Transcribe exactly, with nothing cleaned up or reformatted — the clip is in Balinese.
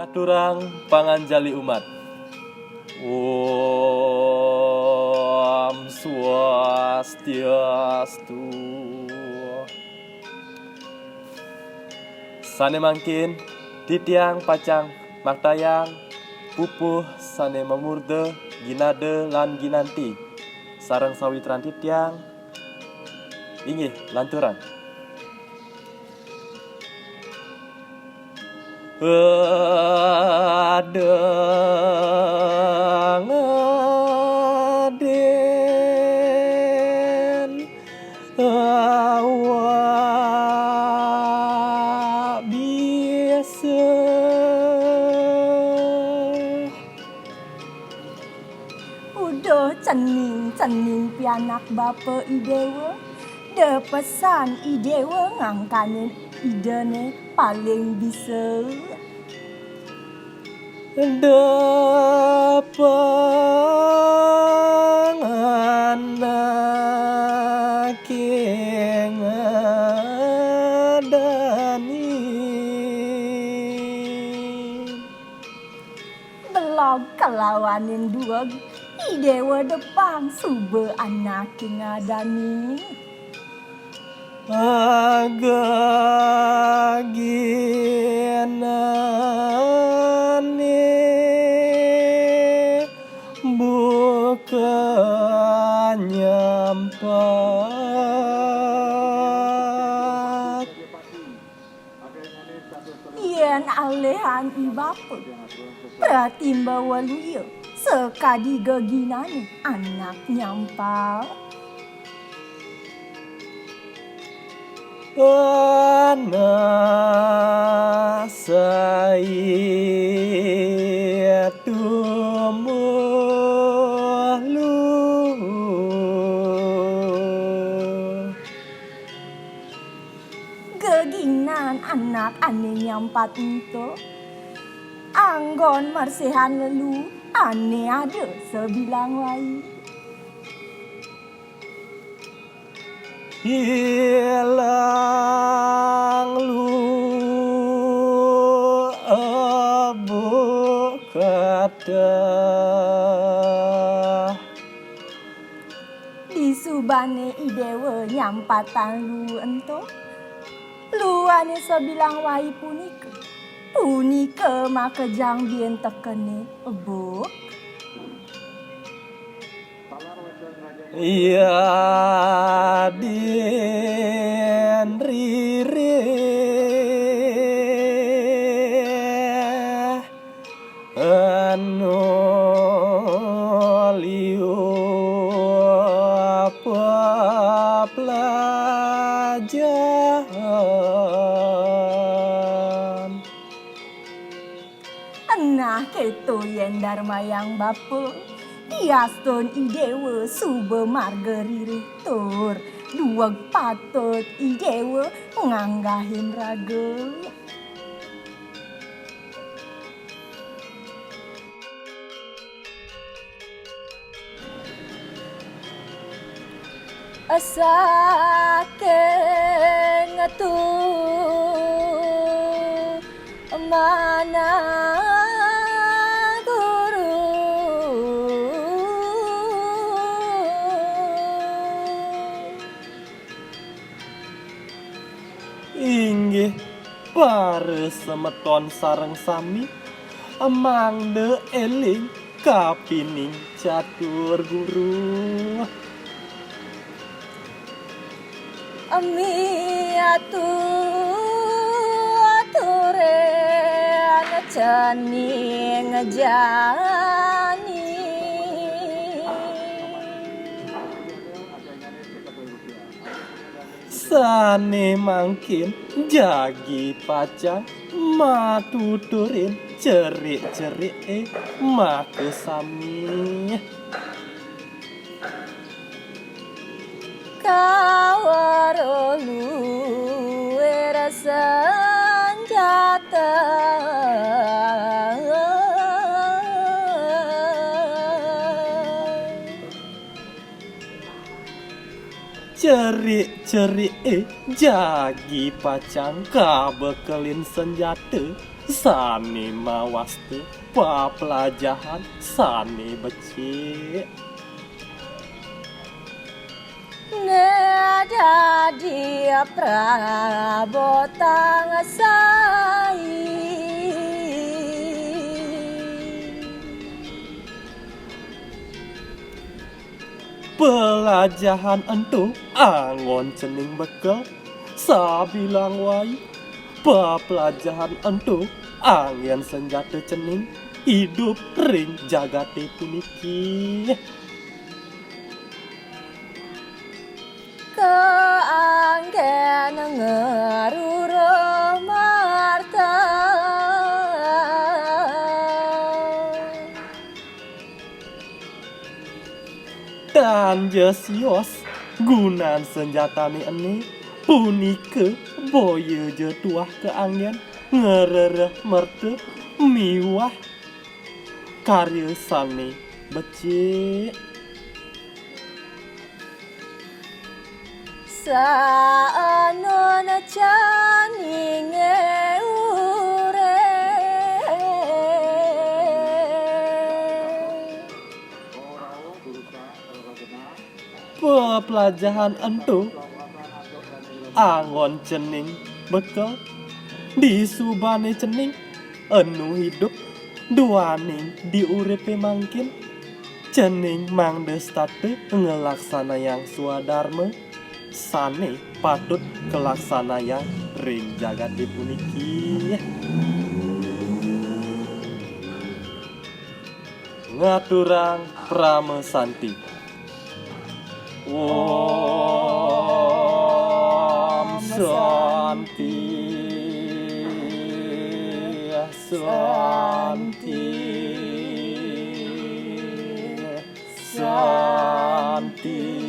Aturang panganjali umat. Om Swastiastu. Sané mangkin titiang pacang maktayang pupuh sané mamurda ginada lan ginanti sareng sawitran titiang. Inggih, lanturang. Adeng aden awak bisa. Uduh cening-cening pianak bapa I Déwa, da pesan I Déwa ngangkanin idané paling bisa. Da panganaké ngadanin. Belog kalawanin dueg, I Déwa da pang suba anaké ngadanin. Agaginané buka nyampat. Yén alihan I Bapa, pratimba waluya sakadi geginané anak nyampat. Anak sai tumuluh. Geginan anak ané nyampat ento anggon mersihan lelu ané ada sabilang wai. Ilang lu abu kata. Disubané I Déwa nyampatang lu ento, lu ané sabilang wai punika, punika makejang buin tekené ebuk. Yadin ririh anu liu peplajahan. Nah, kéto yén darmayang bapa, diastun I Déwa suba marga ririh tur dueg patut I Déwa nganggahin raga. Saking tu manah guru. Inggih, para semeton sareng sami, mangda éling kapining catur guru. Miatu aturan cening jani. Sané mangkin jagi pacang matuturin cerik-ceriké makasami. Kawara luir sanjata. Cerik-ceriké jagi pacang kabekelin sanjata. Sané mawasta paplajahan sané becik. Né dadi prabotang sai. Pelajahan ento anggon cening bekel, sabilang wai. Pepelajahan ento anggén senjata cening idup ring jagaté puniki. Kaanggén ngeruruh marta. Tan ja sios gunan senjatané ené, punika boya ja tuah kaanggén ngeruruh merta miwah karya sané becik. Saenon ceningé urip. Pepelajahan ento anggon cening bekel, disubané cening enu idup duaning di uripé mangkin, cening mangda setata nglaksanayang swadarma sané patut kalaksanayang ring jagaté puniki. Ngaturang parama santi. Om Santi, Santi, Santi.